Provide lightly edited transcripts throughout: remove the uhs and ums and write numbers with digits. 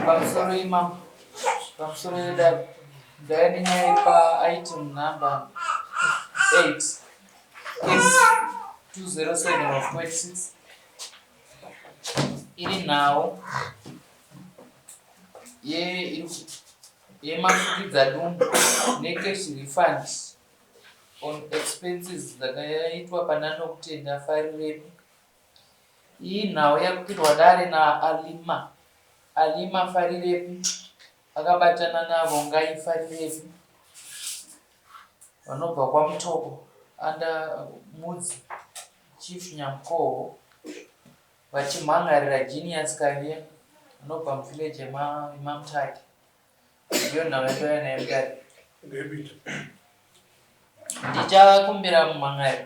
Pamusoro imambo, pamusoro yedare, ndauya nenyaya iri paitem number 8 case 207 of 26 iri nhau yemafukidza dumbu necash refund on expenses dzakaitwa pana Nokutenda Farirepi. Iyi nhau yakwirwa dare naAlima. Alima Farirepi akabatana naVongai Farirepi vanobva kwaMutoko under Mudzi Chief Nyamukoho vachimhan'arira Genius Kaviya anobva muvillage yemaMutake. Ndiyo nhau yandauya nayo mudare. Ndichakumbira mumhan'ari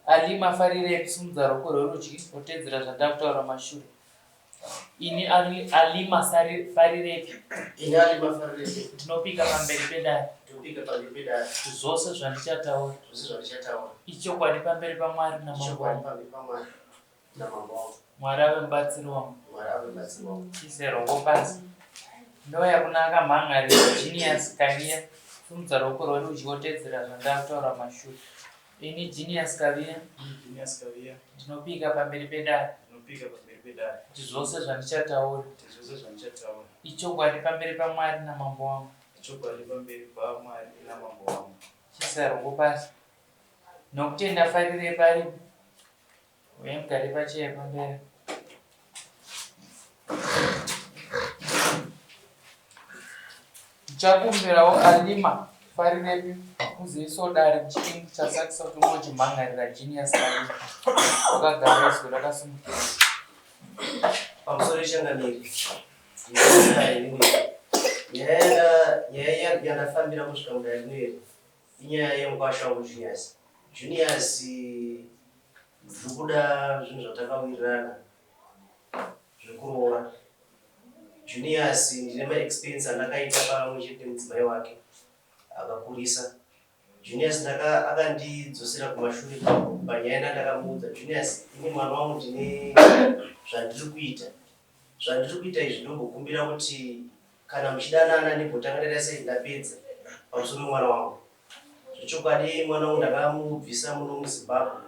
Ali Mafarire kusimudza ruoko rwerudyi otedzera zvandakutaura mashure. Ini Ali Farirepi. Ini Ali Mafarirepi. Ndinopika pamberi pedare. Ndinopika pamberi pedare. Kuti zvose zvandichataura. Zvose zvandichataura. Ichokwadi pamberi paMwari namambo. Ichokwadi pamberi paMwari namambo wangu. Mwari ave mubatsiri wangu. Mwari ave mubatsiri wangu. Chise roko pasi. Ndouya kuna akamhan'arira Genius Kaviya. Simudza ruoko rwerudyi wotedzera zvandakutaura mashure. Ini Genius Kaviya. Ini Genius Kaviya. Ndinopika pamberi pedare. Ndinopika pamberi pedare. Kuti zvose zvandichataura. Kuti zvose zvandichataura. Ichokwadi pamberi paMwari namambo wangu. Ichokwadi pamberi paMwari namambo wangu. Chisa ruoko pasi. Nokutenda farire pari. Uye mugare pacheya pamberi. Ndichakumbirawo Alima Farirepi muziviso dare muchidimbu chasakisa kuti ungochimhan'arira Genius Alima wakagara izwi rakasimukira. Pamusoro yechangamire nyaya yandafambira kusvika mudare rino iri inyaya yemukwasha wangu Junius. Junius ndiri kuda zvinhu zvatakawirirana zvekuroora. Junius ndine maexpense andakaita pamwe chete nemudzimai wake akakurisa. Junius ndaka akandidzosera kumashure panyaya ndandakamuudza Junius ini mwana wangu ndine zvandiri kuita zvandiri kuita izvi ndombokumbira kuti kana muchidanana ndimbotanga ndaita sei ndapedza pamusoro pemwana wangu Zvechokwadi mwana wangu ndakamubvisa muno muZimbabwe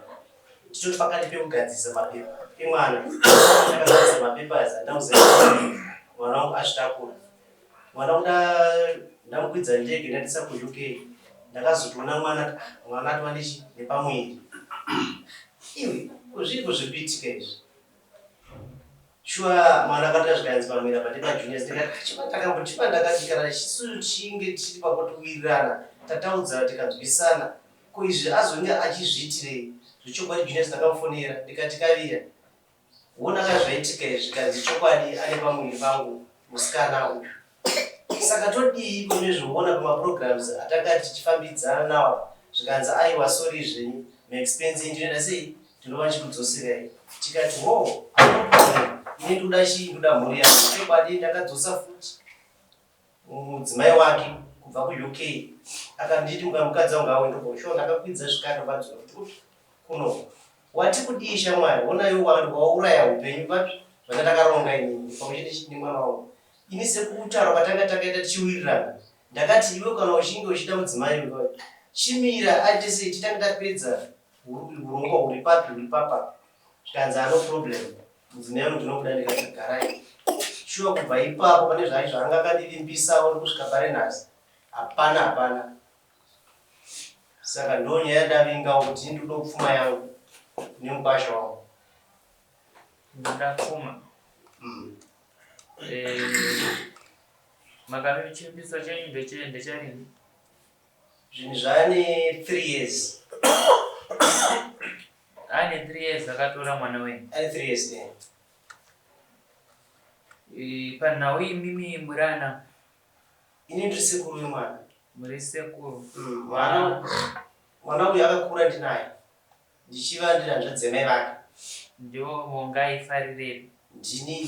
tichoti pakati pekugadzirisa mapepa emwana ndakagadzirisa mapapers andauziva mwana wangu azvitakura mwana wangu ndamukwidza ndege ndaendesa kuUK ndakazotoona mwana ah, mwana atova nechi nepamuviri iwe kuzviiko zviri kuitika izvi Shuwa mwana akati zvikanzi pamira pati pajuniors ndikati chipa ndakambochipa ndakati kana chisu chinge chiri pakuti wirirana tataudzana tikanzwisana ko izvi azonge achizviitirei zvechokwadi juniors ndakamufonera ndikati kaviya wona ka zvaitika izvi zvikanzi chokwadi ane pamuviri pangu musikana uyu saka todii kunezvoona pamaprograms atanga tichifambidzana nawo zvikanzi aiwa sorry zvenyu maexpense ndinoita sei ndinova ndichikudzoserai tikati ho ini ndoda chii ndoda mhuri yangu chokwadi ndakadzosa futi mudzimai wake kubva kuUK akanditi mukadzi wangu awe ndobosho ndakakwidza zvikanda padzoka kuti kuno wati kudii shamwari wonayo wauraya upenyu papi zvanga ndakaronga inini pamwe chete nemwana wangu ini sekutaura kwatanga takaita tichiwirirana ndakati iwe kana uchinge uchida mudzimai uyu chimira aite sei titange tapedza hurongwa huri papi huri papa zvikanzi ano problem mudzimai wangu ndinokuda ndikati garai shuwa kubva ipapo pane zvai zvaanga akandivimbisawo nekusvika pari nhasi hapana hapana saka ndo nyaya yandavingawo kuti ndikuda pfuma yangu nemukwasha wangu Ndoda pfuma. Makave chimbiso chenyu ndecharini? Zvinhu zvaane 3 years. Ane 3 years akatora mwana wenyu. Ane 3 years eh. Panhau imimi muri ana? Ini ndiri sekuru wemwana. Muri sekuru. Mwana uyu akakura ndinaye. Ndichiva ndiri hanzvadzi yamai vake. Ndivo Vongai Farirepi. Ndini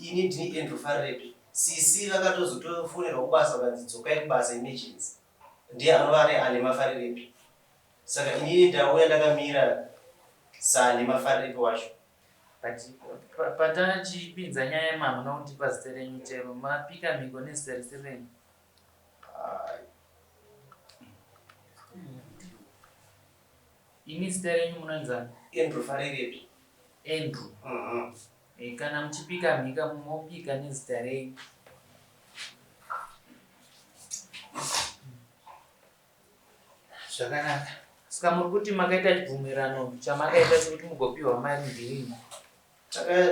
ini ndini Andrew Farirepi. Sisi vakatozotofonerwa kubasa vakanzi dzokai kubasa emergency. Ndiye anova ari Alema Farirepi. Saka inini ndauya ndakamira saAlema Farirepi wacho. But patachipinza nyaya yemamuna kundipa zita renyu chero mapika mhiko nezita rese renyu. Imi zita renyu munonzani? Andrew Farirepi. Andrew. E, kana muchipika mhika mopika nezita renyu. Zvakanaka. Saka muri kuti makaita chibvumirano chamakaita chekuti mugopiwa mari ndini.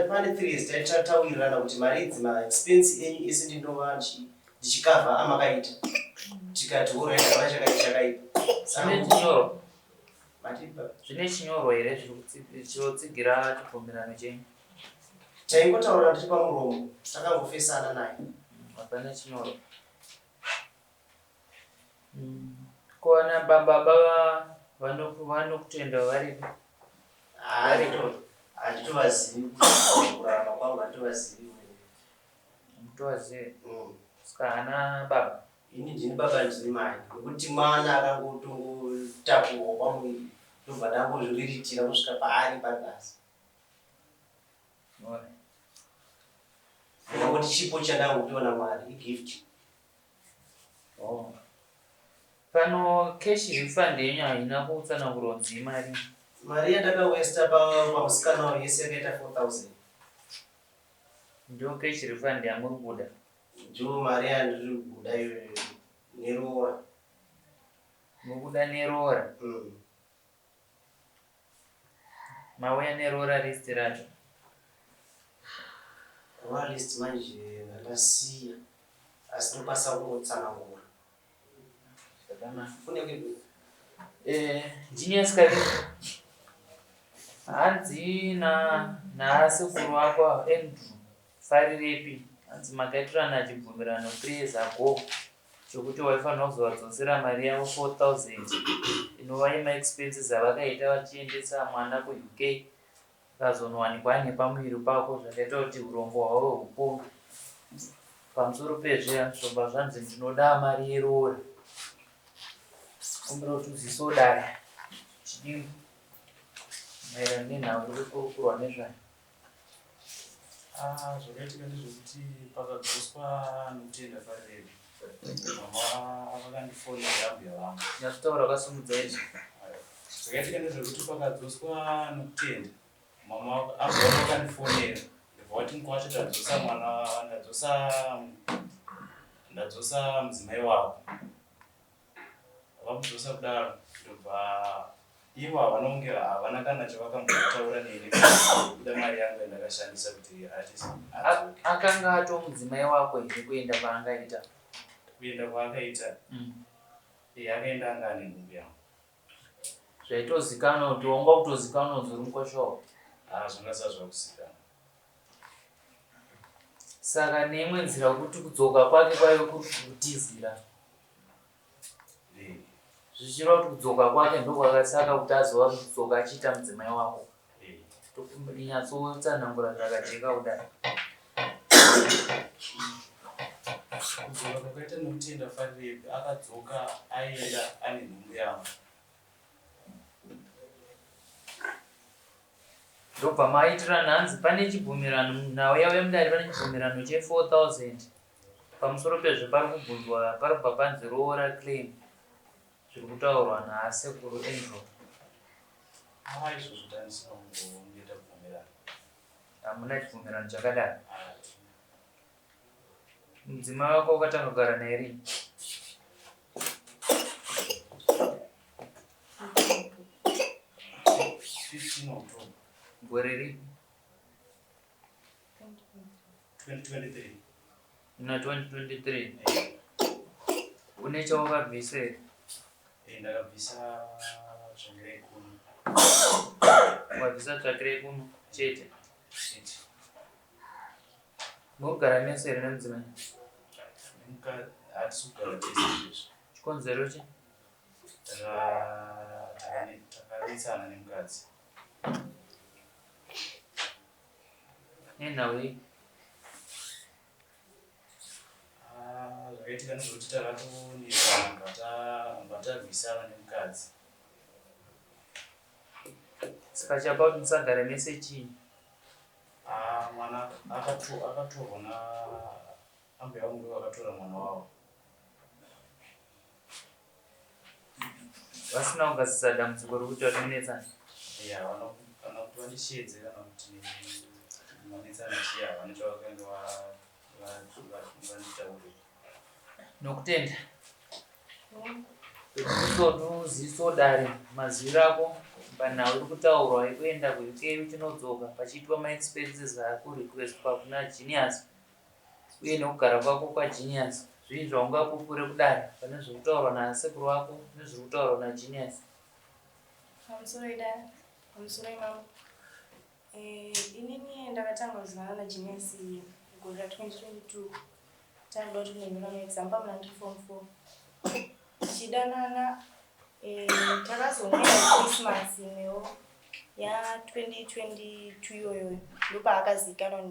Pane 3 years taitawirirana kuti mari idzi maexpense enyu ese ndinova ndichikavha amakaita. Tikati horaiti hapana chakati chakaipa. Zvine chinyorwa? Zvine chinyorwa here zviri chinotsigira chibvumirano chenyu? Taingotaurira tiri pamuromo takangofesana naye. Hapana chinyorwa. Ko ana baba vanokutenda varipi? Handitovazivi, kurarama kwangu handitovazivi. Mutovazivi? Saka hana baba? Ini ndini baba, ndini mai, nekuti mwana akangotongotakurwa pamuviri ndobva ndangozviriritira kusvika paari pari basi. Ndingangoti chipo chandangopiwa naMwari, igift. Oh. Pano cash refund yenyu haina kutsanangurwa kunzi imari. Mari yandakawesta pamusikana wayo yese yakaita 4000. Ndiyo cash refund yamuri kuda? Ndiyo mari yandiri kuda iyoyo neroora. Muri kuda neroora? Mm. Mauya neroora list racho? Roora list manje ndandasiya, asi ndokwanisa kungotsanangura. Zvakanaka. Kune Genius Kaviri. Hanzi na naasekuru vako Andrew Farirepi, hanzi makaitirana chibvumirano 3 years ago chokuti waifanira kuzovadzosera mari yavo 4000 inova yemaexpenses avakaita vachiendesa mwana kuUK, akazonowanikwa aine pamuviri pako zvakaita kuti urongwa hwavo hupondwe. Pamusoro pezve zvobva zvanzi ndinoda mari yeroora. Kumbira kuti uzisewo dare chidimbu maererano nenhau iri kukurukurwa nezvayo. Ah, zvakaitika ndezvekuti pakadzoswa Nokutenda Farirepi, mama vakandifonera, ambuya vangu. Nyatsotaura wakasimudza izvi. Zvakaitika ndezvekuti pakadzoswa Nokutenda, mama ambuya vangu vakandifonera, ndobva vati mukwasha, tadzosa mwana, ndadzosa mudzimai wako. Vamudzosa kudaro, ndobva ivo havana kunge havana kana chavakambotaura neni kuda mari yangu yandakashandisa kuti ati adzoke. Akanga atomudzimai wako here kuenda kwaangaita? Kuenda kwaakaita? Akaenda anga ane nhumbu yangu. Zvaitozikanwa kuti wanga kutozikanwa kunzi uri mukwasha wako? Ah, zvanga zvisati zvakuzikanwa. Saka neimwe nzira kuti kudzoka kwake kwaive kuri kutizira, zvichireva kuti kudzoka kwake ndokwakasaka kuti azova kudzoka achiita mudzimai wako. Nyatsotsanangura zvakajeka kudai. Kudzoka kwakaita Nokutenda Farirepi, akadzoka aenda ane nhumbu yangu. Ndobva maitirana, hanzi pane chibvumirano, nhau yavo yemudare, pane chibvumirano che4000. Pamusoro pezvo pari kubvunzwa, pari kubva panzi roora claim zviri kutaurwa naasekuru Andrew. Ah, izvozvo tandisina kumbonge tabvumirana. Hamuna chibvumirano chakadaro? Mudzimai wako wakatanga kugara naye rini? 15 October. Gore ripi? 2023. Muna 2023? Une chawakabvisa here? Ndakabvisa tsvangirai kuno. Wabvisa tsvakirai kuno chete? Chete. Murikugara mese here nemudzimai? Hatisi kugara tese izvezvi. Chikonzero che? Takanetsana nemukadzi. Nenhau iyi? Ah, zvakaitika ndezvekuti takatonetsana, bva tarwisana nemukadzi. Saka chapa kuti musagare mese chii? Akatorwa naambuya vangu, ndo vakatora mwana wavo. Vasina kugadzirisa dambudziko rekuti vatinetsana? Ya, kana kuti vandisheedze kana kuti manetsana chii, havana chavakanga vanditaurira. Nokutenda. Ziso dare, mazwiro ako panhau iri kutaurwa yekuenda kuUK uchinodzoka pachiitwa maexpenses ari kurequestwa kuna Genius uye nekugara kwako kwaGenius, zvii zvaungapupure kudare pane zviri kutaurwa nasekuru vako nezviri kutaurwa naGenius? Pamusoro idare, pamusoro imamo. Inini ndakatanga kuzivana naGenius gore ra2022, takuda kuti kunyora maexam pamuna ndiri form 4, tichidanana. Takazomuenda Christmas imwewo ya2022 iyoyoyo, ndopaakazivikanwa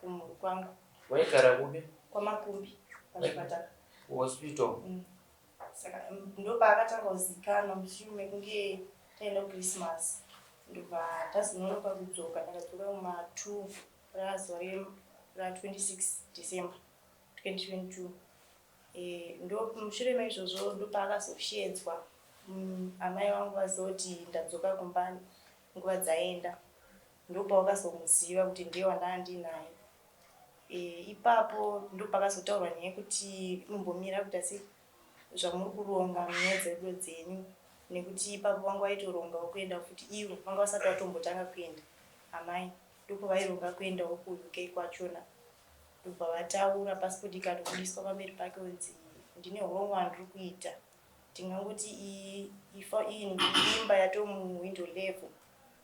kumhuri kwangu. Waigara kupi? KwaMakumbi, pachipatara. Hospital? Saka ndopaakatanga kuzivikanwa mushure mekunge taenda kuChristmas, ndobva tazononoka kudzoka. Ndakadzoka kuma2 razuva ra26 December 2022. Ndo mushure maizvozvo ndopaakazoshedzwa, amai vangu vazoti ndadzoka kumba nguva dzaenda, ndopawakazomuziva kuti ndiye wandanga ndinaye. Ipapo ndopakazotaurwa nyaya yekuti mumbomira kuita sei zvamuri kuronga munyaya dzerudo dzenyu, nekuti ipapo vanga vaitorongawo kuenda futi ivo, vanga vasati vatombotanga kuenda. Amai ndopavaironga kuendawo kuUK kwachona, ndobva vataura, pasipoti ikatobudiswa pamberi pake, kunzi ndine urongwa hwandiri kuita. Tingangoti imba yatomuwindow level,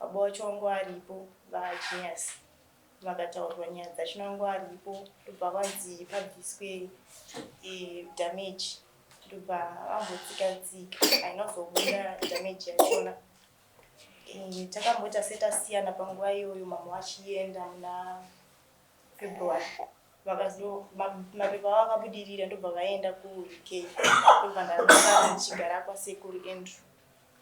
baba vacho vangu aripo, vaGenius, vakataurirwa nyaya dzachona, vangu aripo, ndobva kwanzi pabviswe damage, ndobva vambotsika tsika, haina kuzobuda damage yachona. Takamboita setasiyana panguva iyoyo, mama vachienda muna February, mapepa avo akabudirira, ndobva vaenda kuUK, ndobva ndasara ndichigara kwasekuru Andrew,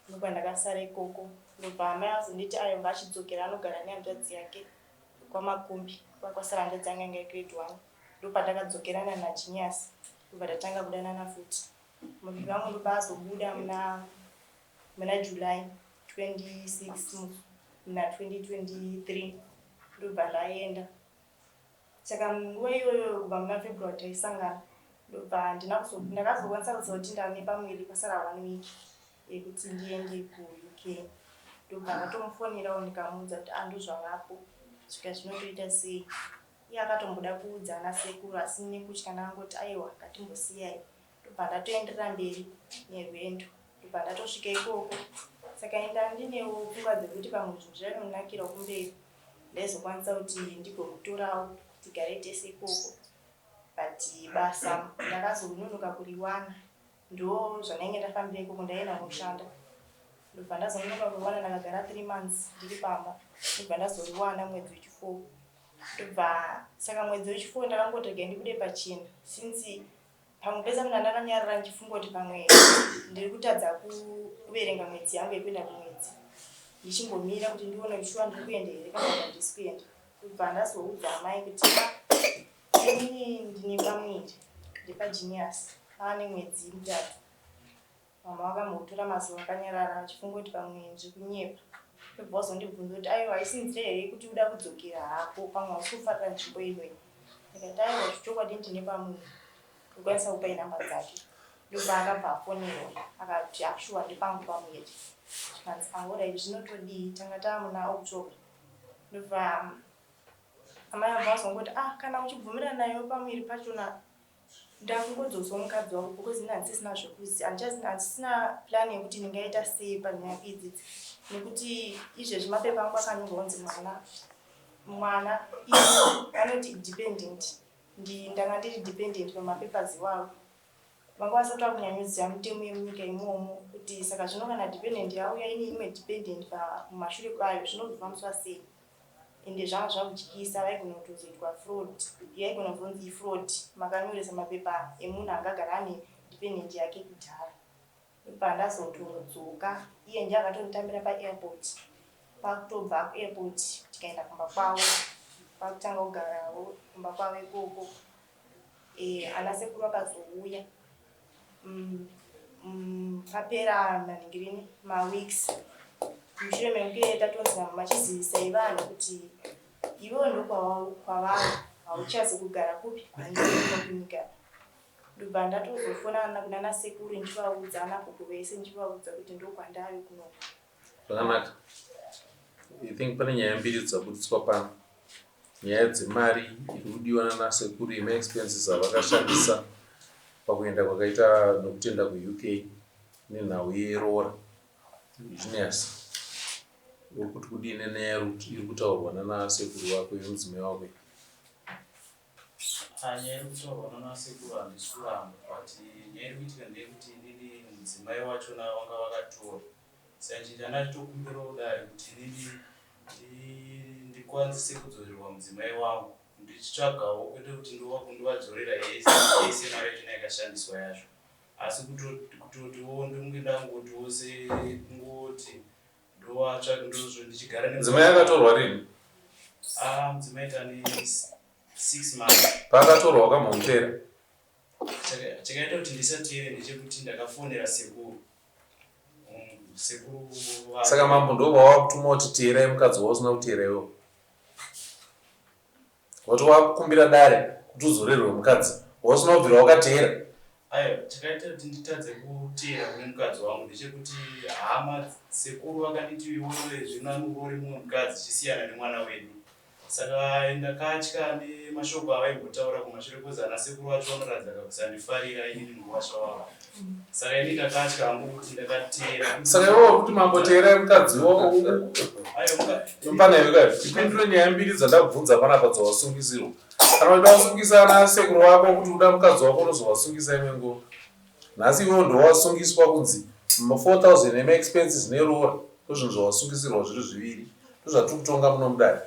ndobva ndakasara ikoko. Ndobva amai vazonditi ayo ngaachidzokera anogara nehanzvadzi yake kwaMakumbi, kwakwasara hanzvadzi yangu yanga yegrade 1. Ndopandakadzokerana naGenius, ndobva tatanga kudanana futi. Mapepa angu ndobva azobuda muna July 26 muna 2023, ndobva ndaenda. Saka nguva iyoyo kubva muna February taisangana, ndobva ndakazokwanisa kuziva kuti ndane pamuviri, pasara one week yekuti ndiende kuUK, ndobva ndatomufonerawo ndikamuudza kuti andozvavapo svika zvinotoita sei. Iye akatomboda kuudza ana sekuru, asi nekutya ndakangoti aiwa, ngatimbosiyai. Ndobva ndatoenderera mberi nerwendo, ndobva ndatosvika ikoko. Saka enda ndinewo pfungwa dzekuti pamwe zvinhu zvainonakirawo kumberi, ndaizokwanisa kuti ndigomutorawo tigare tese ikoko, but basa ndakazononoka kuriwana. Ndo zvandainge ndafambira ikoko, ndaienda kunoshanda, ndobva ndazononoka kuriwana. Ndakagara 3 months ndiri pamba, ndobva ndazoriwana mwedzi wechi4. Ndobva saka mwedzi wechi4 ndakangoti regai ndibude pachena, since pamwe pese muna ndakanyarara ndichifunga kuti pamwe ndiri kutadza kuverenga mwedzi yangu yekuenda kumwedzi, ndichimbomira kuti ndione kuti shuwa ndiri kuenda here kana kuti handisi kuenda. Ndobva ndazoudza amai kuti inini ndine pamuviri, ndepaGenius, paane mwedzi 3. Mama vakambotora mazuva akanyarara achifunga kuti pamwe ndiri kunyepa, ndobva vazondibvunza kuti aiwa, haisi nzira here yekuti uda kudzokera hako, pamwe hausi kufarira nzvimbo inoyi? Ndikati aiwa, zvechokwadi ndine pamuviri, ndokwanisa kupai namba dzake. Ndobva akabva afonerwa akati ashuwa ndepangu pamuviri. Zvikanzi alright, zvinotodii? Tanga taamuna October. Ndobva amai vabva vazongoti, ah, kana uchibvumirana nayo pamuviri pachona, ndakungodzosawo mukadzi wako, because ini handisisina zvekuziva, handisina plan yekuti ndingaita sei panyaya idzidzi, nekuti izvezvi mapepa angu akanyorwa kunzi mwana anoti dependent, ndanga ndiri dependent pamapapers iwawo. Vanga vasati vakunyanyoziva mitemo yemunyika imomo, kuti saka zvino kana dependent yauya ine imwe dependent mumashure kwayo, zvinozofambiswa sei? Ende zvanga zvakutyisa, vaigona kutozoitwa fraud, yaigona kuzonzi ifraud, makanyoresa mapepa emunhu angagara ane dependent yake kudhara. Pandazotodzoka, iye ndiye akatonditambira paairport, kwakutobva kuairport tikaenda kumba kwavo. Kwakutanga kugarawo kumba kwavo ikoko. Eh, ana sekuru vakazouya mm, mm, papera manhingirini maweeks mushure mekunge tatonzi namama chizivisai vanhu kuti iwewe ndokwavari hauchazi kugara kupi kwandiri kunyika ndobva ndatozofona kunana sekuru ndichivaudza ana gogo vese ndichivaudza kuti ndokwandave kunoko Zvakanaka. I think pane nyaya mbiri dzabuditswa pano. Nyaya dzemari iri kudiwa nana sekuru yemaexpenses avakashandisa pakuenda kwakaita nokutenda kuUK nenhau yeroora. Genius. Uri kuti kudii nenyaya iri kutaurwa nana sekuru vako yemudzimai wako iyi? Ah, nyaya iri kutaurwa nana sekuru handisi kuramba but nyaya iri kuitika ndeyekuti inini mudzimai wachona vanga vakatora Saka changa ndachitokumbirawo dare kuti inini ndikwanise kudzorerwa mudzimai wangu ndichitsvagawo kwete kuti ndovadzorera yese yese mari yachona yakashandiswa yacho asi kutotiwo ndinge ndangotiwo sekungoti ndovatsvaka ndozvo ndichigara mudzimai akatorwa rini? Ah, mudzimai tani 6 months. Paakatorwa wakamhomutera? Chakaita kuti ndisateere ndechekuti ndakafonera sekuru sekuru Saka mambo ndo vawakutuma kuti teerai mukadzi wausina kuteera iwewe. Wati wakukumbira dare kuti uzorerwe mukadzi wausina kubvira wakateera. Ayo chakaita kuti nditadze kuteera kune mukadzi wangu ndechekuti hama sekuru vakanditi iwewe zvino anurore mumwe mukadzi chisiyana nemwana wedu Saka ndakatya nemashoko avaimbotaura kumashure coz ana sekuru vacho vanoratidza kakusandifarira inini mukwasha wavo. Saka ini ndakatya hangu kuti ndakateera. Saka iwe uri kuti mambo teerai mukadzi mupana iwe kai tipindure nyaya mbiri dzandakubvunza panapa dzawasungisirwa. Kana uchida kusungisa ana sekuru vako kuti uda mukadzi wako unozovasungisa imwe nguva. Nhasi iwewe ndowasungiswa kunzi 4000 yemaexpenses neroora ndozvinhu zvawasungisirwa zviri zviviri ndozvatiri kutonga muno mudare.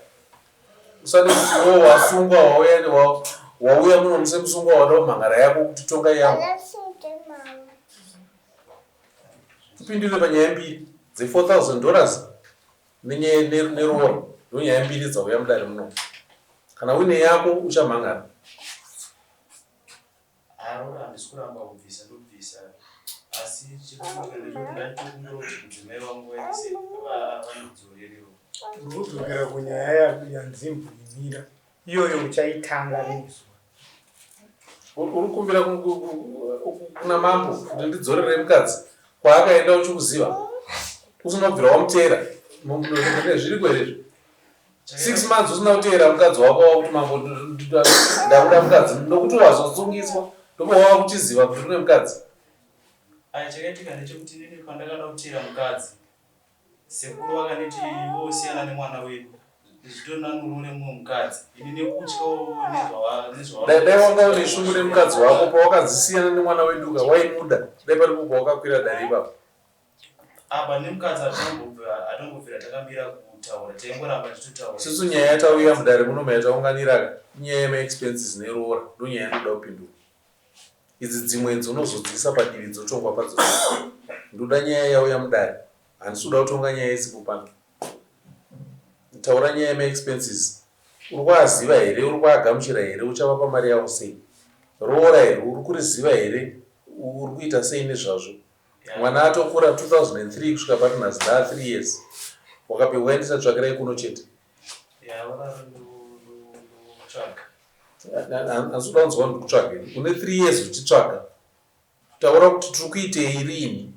Usade kuti iwewe wasungwa wauya wauya muno semusungwa wada kumhangara yako kuti tonga yangu. Tipindure panyaya mbiri dze 4000 dollars nenyaya neroora ndonyaya mbiri dzauya mudare muno. Kana uine yako uchamhangara. Haa handisi kuramba kubvisa ndobvisa asi chiri kuitika ndechekuti ndatokumbira kuti mudzimai wangu vaise vandidzorere. Uri kudzokera kunyaya yanzimbuimira iyoyo uchaitanga rimwe zuva. Uri kukumbira kuna mambo kuti ndidzorere mukadzi kwaakaenda uchikuziva usina kubvira wamuteera zviriko here izvo? Six months usina kuteera mukadzi wako wakuti mambo ndakuda mukadzi nokuti wazosungiswa ndopa wava kuchiziva kuti une mukadzi. Aya chakaitika ndechekuti inini pandakada kuteera mukadzi sekuru vakanditi iwe usiyana nemwana wedu zvitonanurure mumwe mukadzi ini nekutyawo nezvava dai wanga une shungu nemukadzi wako pawakanzi siyana nemwana wedu ka waimuda dai paripo pawakakwira dare ipapo. Apa nemukadzi hatongobvira takamira kutaura taingoramba tichitotaura. Isusu nyaya yatauya mudare muno mayataunganira ka inyaya yemaexpenses neroora ndonyaya yandoda kupindura. Idzi dzimwe idzi unozodziisa padivi dzotongwa padzo ndoda nyaya yauya mudare handisi kuda kutonga nyaya isipo pano. Taura nyaya yemaexpenses uri kuaziva here uri kuagamuchira here uchavapa mari yavo sei roora here uri kuriziva here uri kuita sei nezvazvo Mwana atokura 2003 kusvika pari nhasi daa 3 years. Wakapihwa waendesa tsvakirai kuno chete. Asi uda kunzwa ndikutsvaga une 3 years uchitsvaga. Taura kuti tiri kuitei rini.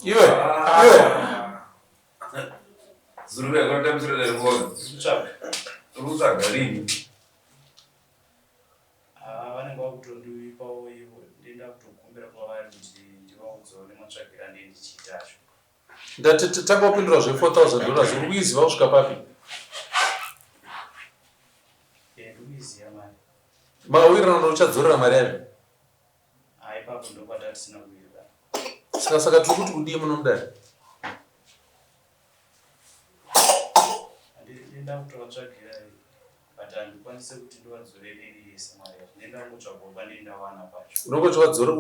Iwe, iwe. Zurube yakatambisira dare kuona. Rutsvaga rini. Ah, vanenge vakutondipawo ivo ndenda kutokumbira kwavari kuti ndivaudzewo nematsvagiro andee ndichiita acho. Ndati tanga kupindura zve 4000 dollars uri kuiziva kusvika papi? Eh, ndikuiziva mari. Makawirirana uchadzorera mari yacho? Ah, ipapo ndokwata tisina kuwirirana. Saka saka tiri kuti kudii muno mudare? Ndenda kutovatsvagira but handikwanise kuti ndivadzorere iri yese mari yacho. Ndenda kungotsvagawo pandei ndawana pacho. Unongoti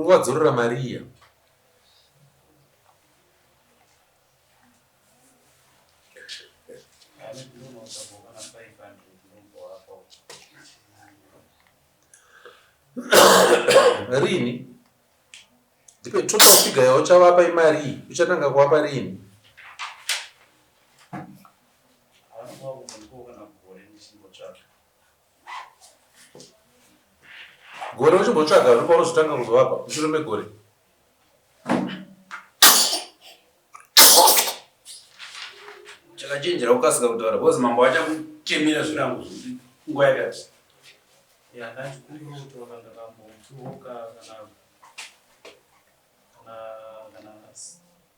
wadzorera mari iya. kutsvagawo kana 500 ndombovapawo. Rini? Ndipe total figure yauchavapa imari iyi. Uchatanga kuvapa rini? Havana kubva ndiko kana gore ndichimbotsvaga. Gore uchimbotsvaga ndipo paunozotanga kuzovapa mushure megore. Chakachenjera kukasika kutaura because mambo vachakuchemera zvirango zvekuti nguva yakati. Ya ndachikumbira kutaura ndakambopiwoka kana kana kana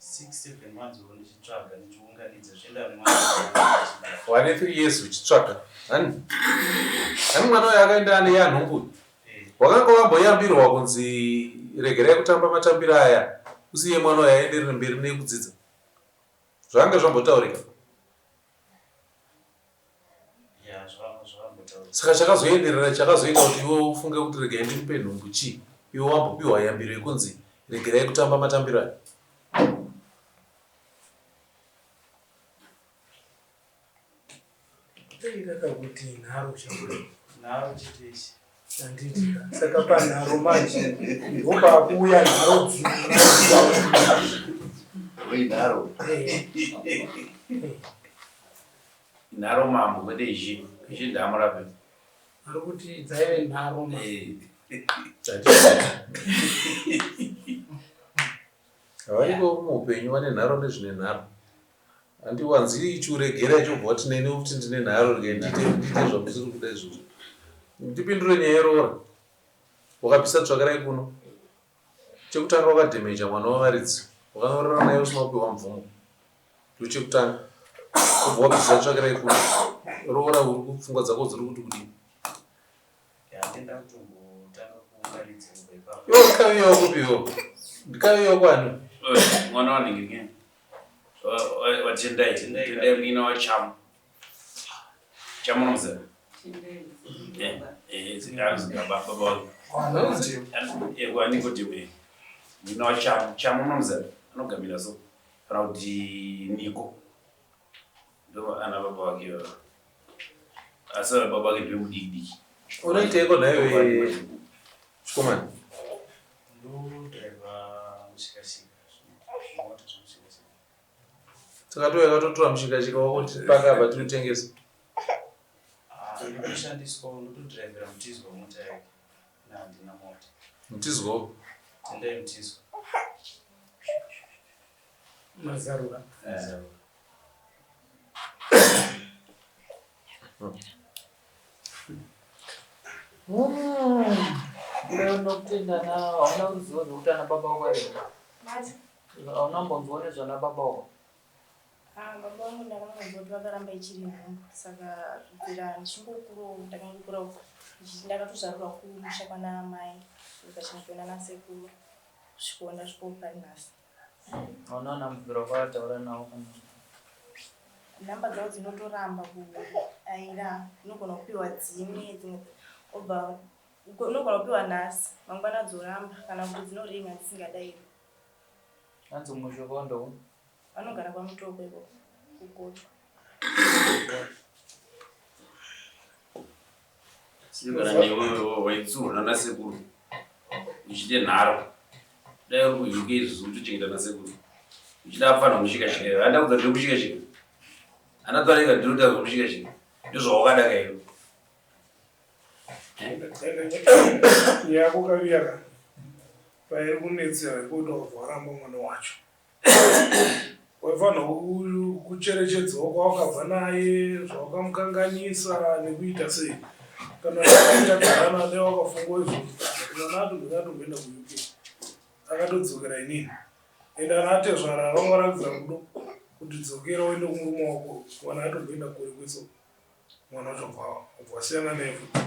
6 7 months or ndichitsvaga ndichiunganidza zvienda nemwana. Wane 3 years uchitsvaga. Hani? Hani mwana uyo akaenda ane yanhumbu. Eh, Wakanga wamboyambirwa kunzi regerai kutamba matambiro aya usiye mwana uyo aenderere mberi nekudzidza. Zvakanga zvambotaurika. Ya zvambotaurika. Saka chakazoenderera chakazoita kuti iwe ufunge kuti regai ndimupe nhumbu chii? Iwe wambopiwa yambiro yekunzi regerai kutamba matambiro aya. Ndakakuti nharo chakuri. Nharo chete ichi. Handiti ka. Saka panharo manje ndopakuuya nharo dzimwe. Nharo. Nharo mambo kwete izhi. Izhi ndamurape. Ari kuti dzaive nharo ma. Havariko muupenyu vane nharo nezvine nharo. Handiwanzi ichiuregera ichobva wati neni kuti ndine nharo regai ndiite ndiite zvamusiri kuda izvozvo. Ndipindure nyaya yeroora. Wakabvisa tsvakirai kuno. Chekutanga wakadhemeja mwana wevaridzi. Wakanorara naye usina kupiwa mvumo. Ndochekutanga. Wobva wabvisa tsvakirai kuno. Roora uri kupfungwa dzako dziri kuti kudii? Iwe ndikaviyawo kupi iwe? Ndikaviyawo kwani? Mwana wanenge watendai tendai muina wachamu chamu unomuziva baba muina wachamu chamu unomuziva anogamira so kana kuti niko ndo ana baba vake ivava asi baba vake ndive mudiki diki. Unoiteiko nhaiwe chikomana? Ndodriver mushikashika mota zvemushikashika. Saka touya katotora mushikashika wako tipaka apa tiutengese. Ah, ndotoshandiswa ndotodrivera mutizwa mota yake. Na handina mota. Mutizwa? Tendai mutizwa. Mazarura. Mazarura. Ndinokutenda na hauna ruzivo rwekuti ana baba wako here? Hauna mbonzwa nezvana baba wako? Ah, baba vangu ndakangonzwa kuti vakaramba ichiri nhumbu saka kubvira ndichingokurawo ndakangokurawo ndakatozvarirwa kumusha kwana mai ndikachengetwa nana sekuru kusvikawo ndasvikawo pari nhasi. Hauna kana mubviro wakataura nawo kana Nhamba dzavo dzinotoramba kudaira unogona kupiwa dzimwe dzimwe obva unogona kupiwa nhasi mangwana dzoramba kana kuti dzinoringa dzisingadairi. Hanzi musha kwandou. Vanogara kwaMutoko ikoko kuGotwa. Kana newe waitsurwa nana sekuru uchiite nharo dai uri kuUK izvozvi utochengeta nasekuru uchida apfanha mushikashika iwe handa kudza zvekushikashika hana twareka ndinoita zvekushikashika ndozvawakada ka iwe Yako kaviya ka pairi kunetsera ikuti wabva waramba mwana wacho Waifanirwa kucherechedzawo kwawakabva naye, zvawakamukanganisa nekuita sei. Kana takagarana dai wakafunga izvozvo mwana atombenge atomboenda kuUK akatodzokera inini and ana atezvara vangaratidza rudo kuti dzokera uende kumurume wako mwana atomboenda kure kwese mwana wacho obva wasiyana naye futi.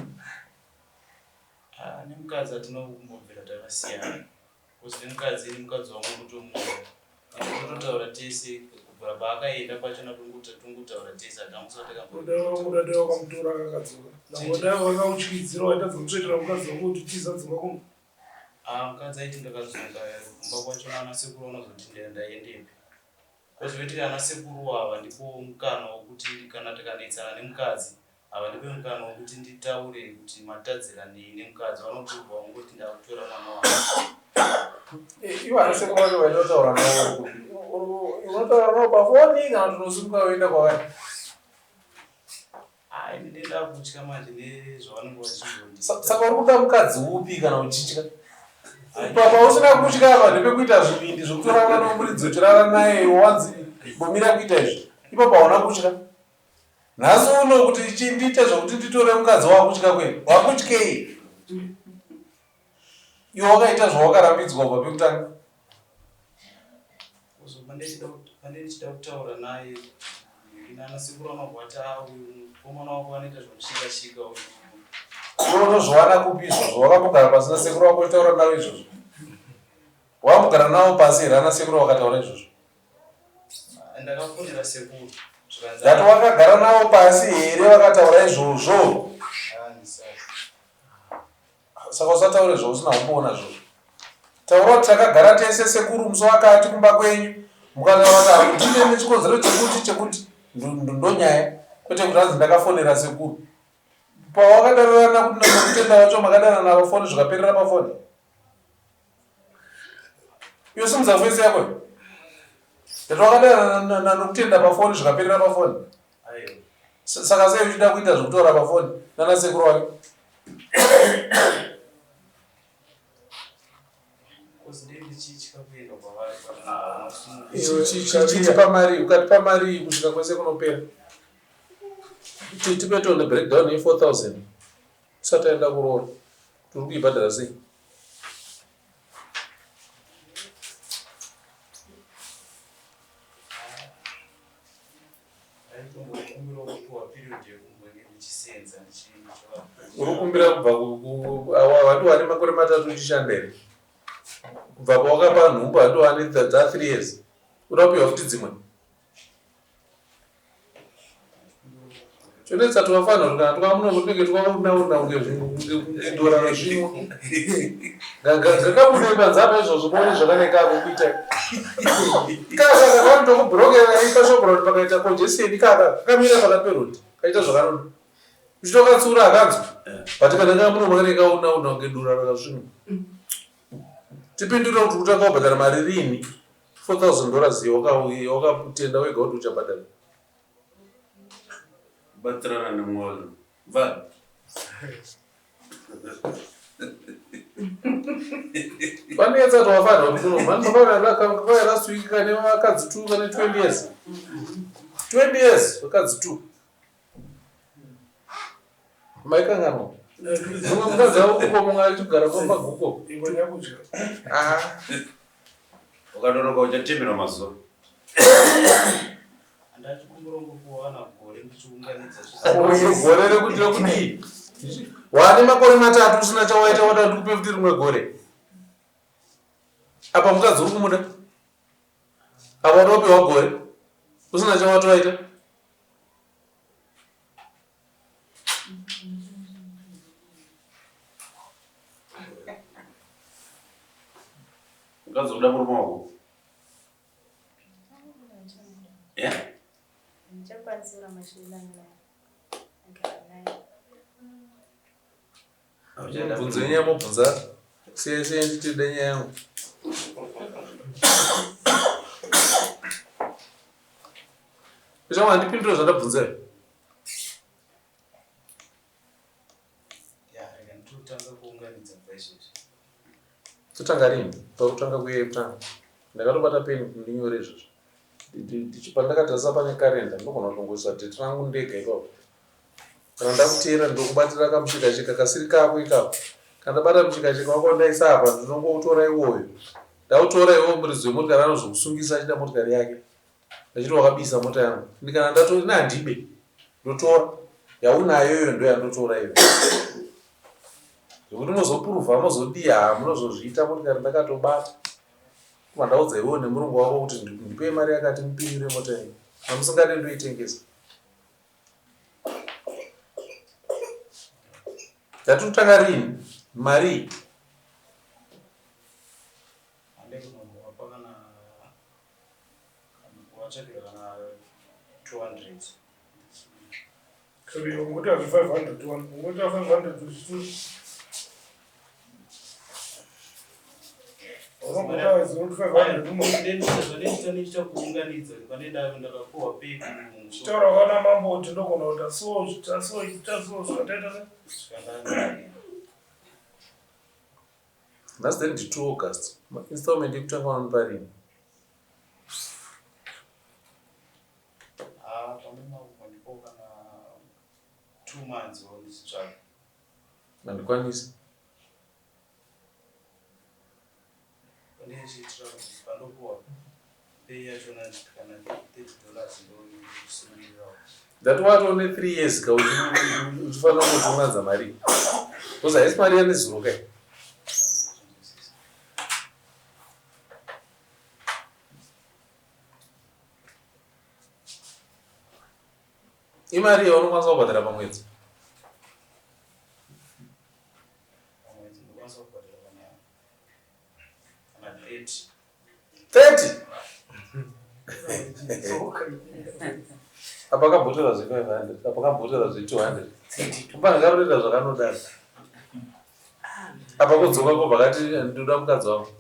Ah, nemukadzi hatina kumbobvira takasiyana. Cause nemukadzi ini mukadzi wangu ndotomuda ende tototaura tese kubvira paakaenda pachona tongotaura tese hatamusa takamboda dai wakamutora akakadzoka nangwe dai wakautyizira waitadza kutsvetera mukadzi wako kuti tiza dzoka kuno. Ah mukadzi aiti ndakadzoka kumba kwachona ana sekuru vanozoti ndaendepi. Kozoitika ana sekuru ava ndipo mukana wokuti kana tikanetsana nemukadzi havandipe mukana wekuti nditaure kuti matadziranei nemukadzi vanotobva vangoti ndakutora mwana wangu. Eh, ivo ana sekuru vacho vaitotaura navo kupi? Unotaura navo pafoni kana kuti unosimuka woenda kwavari? Ah, ini ndenda kutya manje nezvavanenge vachizondiita. Saka uri kuda mukadzi upi kana uchitya? Pausina kutya apa ndepekuita zvivindi zvekutorara nomuridzi uchirara naye wanzi mbomira kuita izvi. Ipapo hauna kutya. Nhasi uno kuti chindiite zvekuti nditore mukadzi wakutya kwei? Wakutyei? Iwe wakaita zvawakarambidzwa kubva pekutanga. Pane ndichida kutaura naye nana sekuru vanobva ah, uyu mukomana wako anoita zvemushikashika uyu. Iwe unozviwana kupi izvozvo? Wakambogara pasi nasekuru wako uchitaura navo izvozvo? Wakambogara navo pasi here ana sekuru vakataura izvozvo? Ndakafonera sekuru. Ndati wakagara navo pasi here vakataura izvozvo? Saka usataure zvausina kumboona zvozvo. Taura kuti takagara tese sekuru musi wakati kumba kwenyu mukataura kuti hakutine nechikonzero chekuti chekuti ndonyaya kwete kuti hanzi ndakafonera sekuru. Pawakadanana kuti nakutenda wacho makadanana pafoni zvikaperera pafoni. Iwe simudza voice yako. Ndati wakadanana nokutenda pafoni zvikaperera pafoni. Saka sei uchida kuita zvekutaura pafoni nana sekuru wake? Chitipa mari, ukatipa mari kusvika kwese kunopera. Tipe tone breakdown ye 4000 tisati taenda kuroora. Tiri kuibhadhara sei? Uri kukumbira kubva wati wane makore matatu uchishanda here? Kubva pawakapa nhumbu handi wane dza 3 years. Uda kupiwa futi dzimwe? Chonetsa tuvafanira kuti kana twamuno tunenge twauna una kunge dora rezvimwe. Ngakabude panze apa izvozvo muone zvakanaka ako kuita. Kaka kakanotokubrokera ipashop road pakaita congestion kaka kakamira pakati peroad kaita zvakanoda. Uchitokatsiura akanzwa. But kana kamuno makanenge kauna una kunge dora rakasvinwa. Tipindure kuti kutanga wabhadhara mari rini? 4000 dollars yawakatenda wega kuti uchabhadhara. Kubatsirana nemwoyo. Va. Vanetsa tovafanira kuti kuno mani mafana last week kane vakadzi two kane 20 years. 20 years vakadzi two. Maikanganwa. Mumwe mukadzi avo kuko mumwe achigara kumba guko. Ah. Ukanonoka uchatemerwa mazuva. Gore rekuti rekudii? Wane makore matatu usina chawaita wada ndikupe futi rimwe gore. Apa mukadzi uri kumuda. Apa watopiwa gore usina chawatoita. Mukadzi unoda murume wako? Yeah? Ndichakwanisa kuramba ndichidanana naye. Agara naye. Mubvunzo yenyu yamobvunza siya siya nditide nyaya yangu. Shamwa handipindure zvandabvunza here? Totanga rini? Pakutanga kuyepa. Ndakatobata peni kuti ndinyore izvozvo. Pandakatarisa pane karenda ndogona kutongoisa date rangu ndega ipapo. Kana ndakuteera ndokubatira kamuchekacheka kasiri kako ikako. Kana ndabata muchekacheka wako wandaisa apa ndinongoutora iwoyo. Ndautora iwoyo muridzi wemotikari anozokusungisa achida motikari yake. Achiti wakabisa mota yangu. Ini kana ndatora ini handibe. Ndotora. Yaunayo iyoyo ndoyandotora iyoyo. Zvekuti mozopuruvha mozodii haa munozozviita motikari ndakatobata. Kubva ndaudza iwewe nemurungu wako kuti ndipei mari yakati mupinure mota yenyu. Kana musingade ndoitengesa. Yatotanga rini mari Sorry, ungoita zve 500 one, ungoita 500 zvitu. Unongoita zve 500 umo. Zvandinoita ndichiita kuunganidza pane davo ndakapuwa pay kumusoro. Taura kana mambo kuti ndogona kuita so, chita so, chita so, zvataita se. Nhasi then ndi 2 August. Installment yekutanga unonipa rini? Ah, pamwe makupa ndipo kana 2 months or ndichitsvaga. Handikwanisi. Pandichiitira kuti pandopuwa pay yachona kana 30 dollars ndoisungirirawo. Ndati watoo ne 3 years ka uchifanira kungotiunganza mari. Because haisi mari yanezuro kai. Imari yaunokwanisa kubhadhara pamwedzi? Pamwedzi ndokwanisa kubhadhara kana 30. 30? Apa akabhotera zve 500, apa akabhotera zve 200. Mupanga karoita zvakanodaro. Apa kudzoka kobva kati ndoda mukadzi wangu.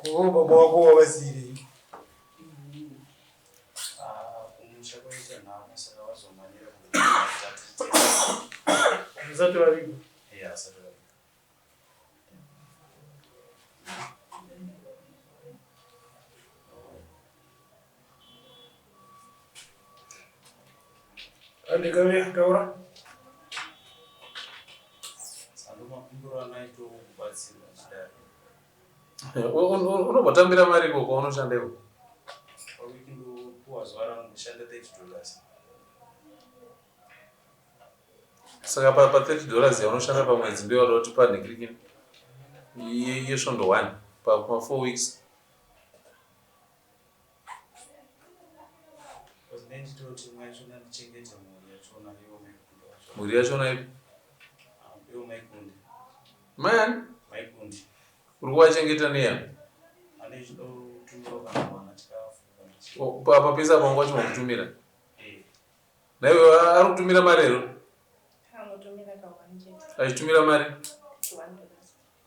Ko baba wako wavasiirei? Ah, kumusha kwaita nhamo saka vazomhanyira Vasati vavigwa. Yeah, vasati vavigwa. Andikave taura. Sando makumbiro anaito kubatsirwa chidare. Unombotambira mari iko kwaunoshanda iko? Pawiki ndopuwa zuva rangu ndoshanda 30 dollars. Saka pa 30 dollars yaunoshanda pamwedzi ndiyo yauri kuti panhikirikini yesvondo 1 pa 4 weeks. Mhuri yachona ipi? Mai ani? Uri kuvachengeta neya? Papesa panga wachimbokutumira? Naiwe ari kutumira mari here? Achitumira mari?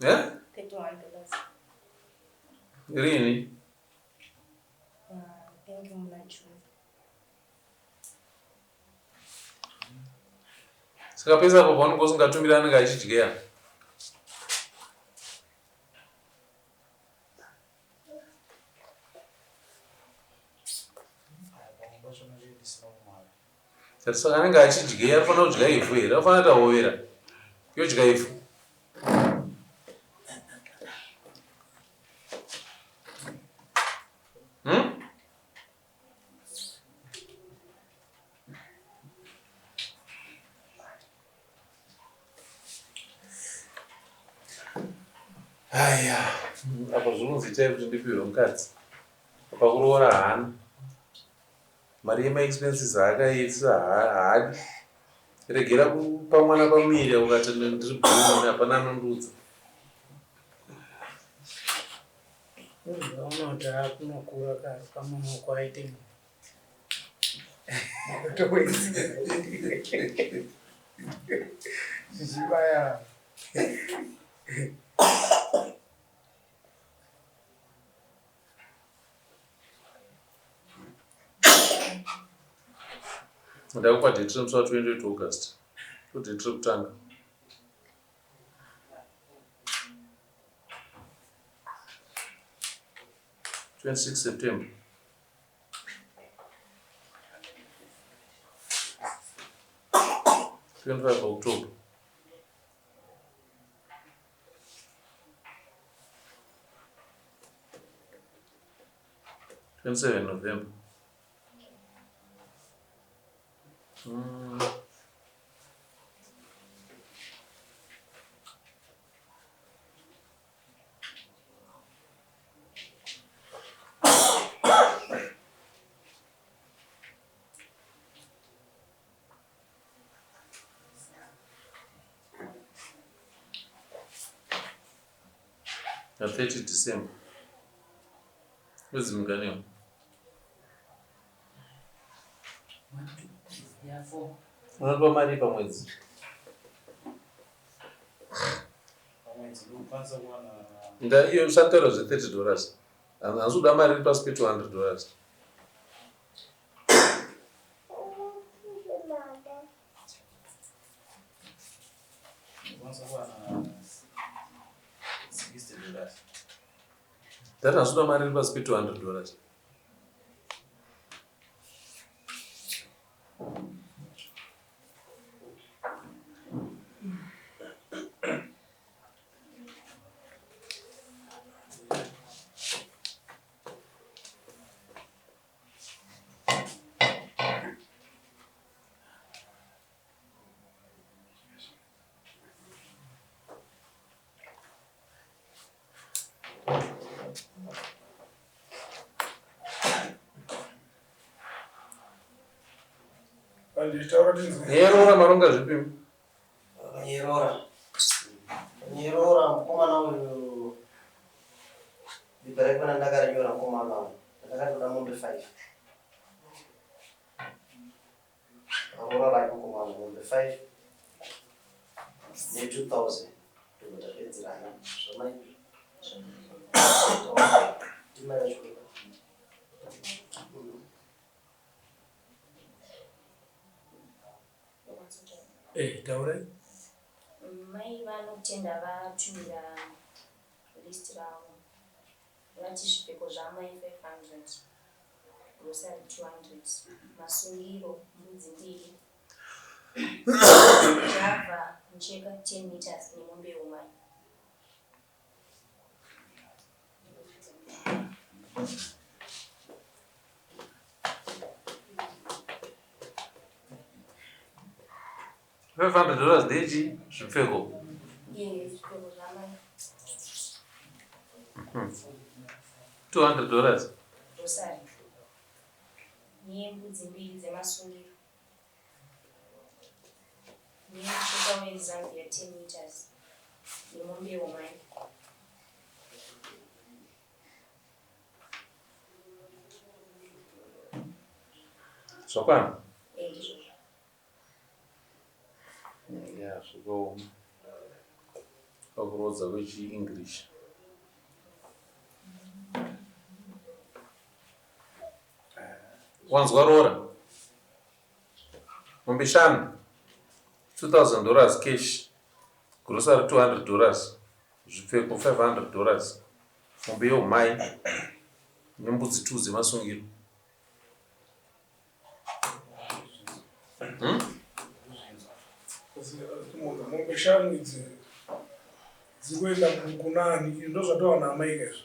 Eh? Rini? Saka pese apo paunenge usingatumira anenge achidya. Saka anenge achidya anofanira kudya ivhu here? Anofanira kuita hovera yodya ivhu. Hmm? Aya, apa zvinonzi itai kuti ndipihwe mukadzi. Apa kuroora haana. Mari yemaexpenses aakaisa haadi. Regera kupa mwana pamuviri ukati ndiri bhurumuni hapana anondiudza. Unoona kuti akunokura kamunhu kwaite munhu. Towedzera. Zvichibaya. Ndakupa date remusi wa 28 August. To date rekutanga. 26 September. 25 October. 27 November. Na 30 December. Mwedzi mingani? Unopa mari pamwedzi? Nda iyo usataura zve 30 dollars. Hanzi kuda mari iri pasi pe 200 dollars. Ndati hanzi kuda mari iri pasi pe 200 dollars. Nyerora maronga zvipi? Nyerora. Nyerora mukomana uyu bhipa rake pana ndakaranyora mukomana uyu. Ndakatoda mombe 5. Roora rake mukomana mombe 5 ne 2000. Ndobva tapedzerana zvamai. Ndimai vacho. Eh, taurai. Mai vanotenda vatumira list ravo vati zvipfeko zvamai 500 grocery 200 masungiro mbudzi mbiri java mucheka 10 meters nemombe yeumai. $500 dollars ndechi zvipfeko. Yes, zvipfeko zvamai. $200 dollars. Grocery. Nembudzi mbiri dzemasungiro. Nemucheka weZambia 10 meters. Nemombe yeumai. Zvakwana? Eh, ndizvozvo. Ya, zvakaoma. Pakurodza kwechiEnglish. Wanzwa roora? Mombe shanu, $2,000 dollars cash, grocery $200 dollars, zvipfeko $500 dollars, mombe yeumai nembudzi 2 dzemasungiro. Mombe shanu idzi dzikuenda kunani? Izvi ndozvatawana amai kaizvo.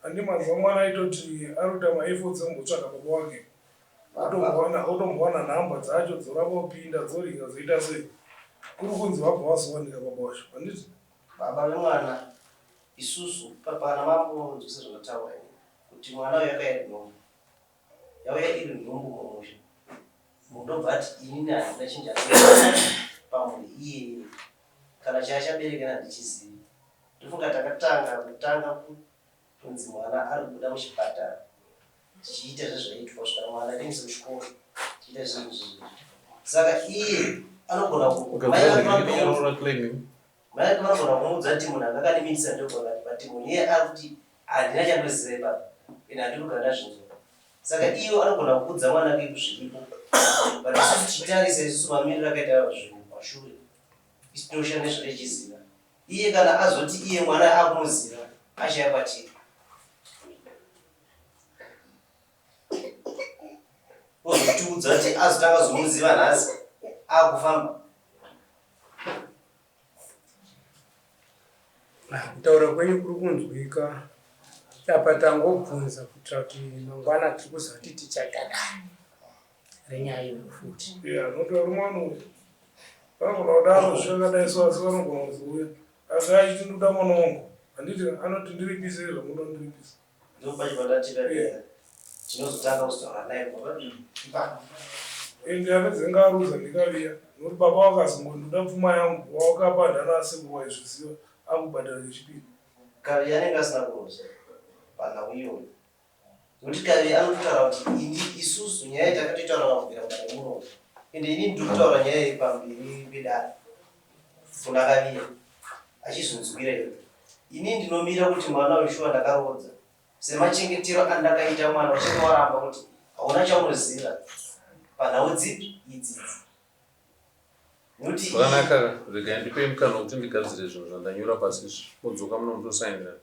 Handi manzwa mwana aitoti ari kuita maefforts ekumbotsvaga baba wake. Otombowana nhamba dzacho dzoramba kupinda dzoringa dzoita sei. Kuri kunzi vabva vazowanika baba vacho. Handiti? Baba vemwana isusu pana mambo nzwisa zvandataura ini kuti mwana uyu yakauya iri nhumbu. Yauya iri nhumbu mumusha. Mundobva ati inini handina chinhu chandinoziva pamhuri iyeye. Kana chaachaberekana handichizivi. Ndofunga takatanga kutanga kunzi mwana ari kubuda muchipatara tichiita zvezvaiitwa kusvika mwana atiendese kuchikoro tichiita zvinhu izvozvo. Saka iye anogona ku mai vake vapenyu mai vake vanogona kumuudza kuti munhu anga akandimitisa ndokwakati but munhu iye ari kuti handina chandoziva ipapa ende handiri kugara ndazvinzwa. Saka iyo anogona kuudza mwana wake zviripo but isusu tichitarisa isusu mamiriro akaita zvinhu pashure isu tinoshanda nezvatichiziva. Iye kana azoti iye mwana akumuziva achaya kwatiri. Ozotiudza kuti azotanga zomuziva nhasi akufamba. Kutaura kwenyu kuri kunzwika. Apa tangobvunza kuitira kuti mangwana tiri kuziva kuti tichaita dare renyaya iyoyo futi. Yeah, nokuti varume vanouya vanogona kudaro zvichakadai so asi vanogona kuzouya asi achiti ndoda mwana wangu handiti anoti ndiripise zvamunoda ndiripise. Ndopachipatati yeah. Tinozotanga kuzotaura naye baba. Ende anodzenga aruza ndikaviya nokuti baba vakazongo ndoda pfuma yangu wawakapa ndana asekuru waizviziva akubhadhara kechipiri. Kavi anenge asina kuroza panhau iyoyo nekuti Kavi anototaura kuti ini isusu nyaya yatakatoitaura kubvira mudare muno ende ini ndiri kutaura nyaya iri pamberi pedare kuna Kaviya achizvinzwira iyo ini ndinomira kuti mwana uyu shuwa ndakaroodza semachengetero andakaita mwana uchinge waramba kuti hauna chaunoziva panhau dzipi idzidzi. Zvakanaka, regai ndipei mukana wekuti ndigadzire zvinhu zvandanyora pasi izvi. Modzoka muno mutosainira.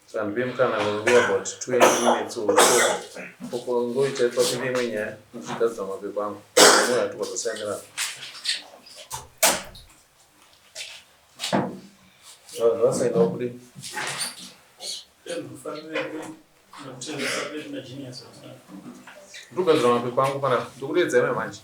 Saka ndipei mukana wenguva about 20 minutes or so. Poko ngoita papinde imwe nyaya ndichigadzira mapepa angu. Mwe hatobva tasainirana. Zvasainawo kudii? Ndikugadzira mapepa angu panapa. Ndikudeedza imwe manje.